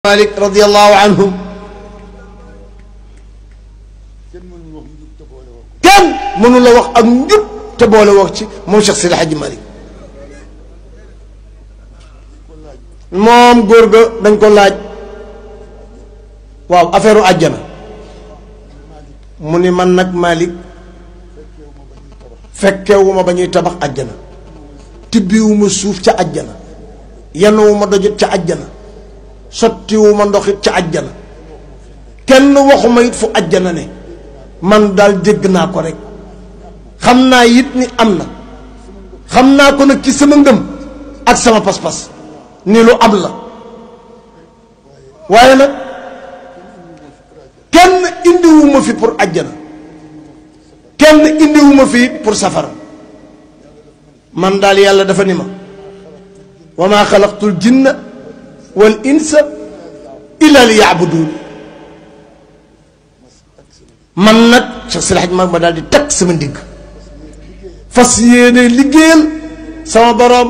Malik radiyallahu anhum kenn mënu la wax ak njub te boole wax ci moom Cheikh Seydi Hadji Malick moom góor ga dañ ko laaj waaw affaire u àjjana mu ni man nag Malick fekkewuma ba ñuy tabax àjjana tibbiwuma suuf ca àjjana yenuwuma dojut ca àjjana sottiwuma ndoxit ca àjjana kenn waxuma it fu àjjana ne man daal dégg naa ko rek xam naa it ni am na xam naa ko nag ci sama ngëm ak sama pas-pas ni lu am la waaye nag kenn indiwuma fi pour àjjana kenn indiwuma fi pour safara man daal yàlla dafa ni ma wa maa xalaqtul jinna wal insa illa li yaabuduun man nag Cheikh Seydi Hadji Malick ma daal di teg sama ndigg fas yéene liggéeyal sama boroom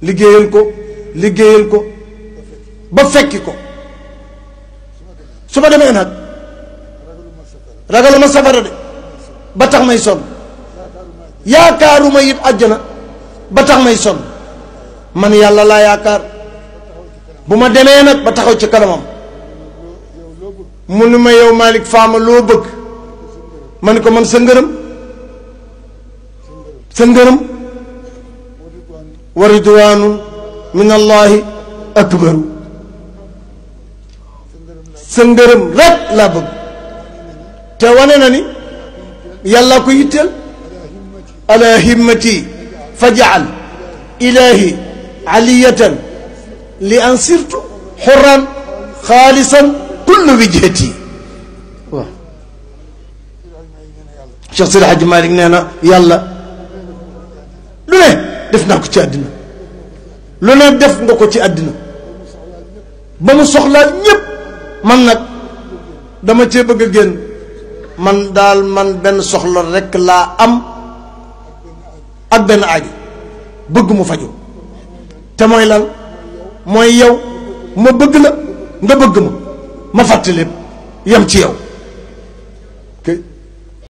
liggéeyal ko ba fekki ko su ma demee nag ragaluma safara de ba tax may sonn yaakaaruma it àjjana ba tax may sonn man yàlla laa yaakaar bu ma demee nag ba taxaw ci kanamam mu ni ma yow Malick Fama loo bëgg ma ni ko man sa ngërëm wa ridwaanun min allahi akbaru sa ngërëm rek laa bëgg te wane na ni yàlla ko yitteel ala himmati fajal ilahi aliyatan li an sirtu xurran xaalisan kullu wijhati waaw Cheikh Seydi Hadji Malick nee na yàlla lu ne def naa ko ci àddina lu ne def nga ko ci àddina ba mu soxlaa ñépp man nag dama cee bëgg a génn man daal man benn soxla rekk laa am ak benn aajo bëgg mu faju te mooy lan mooy yow ma bëgg la nga bëgg ma fàtte lépp yem ci yow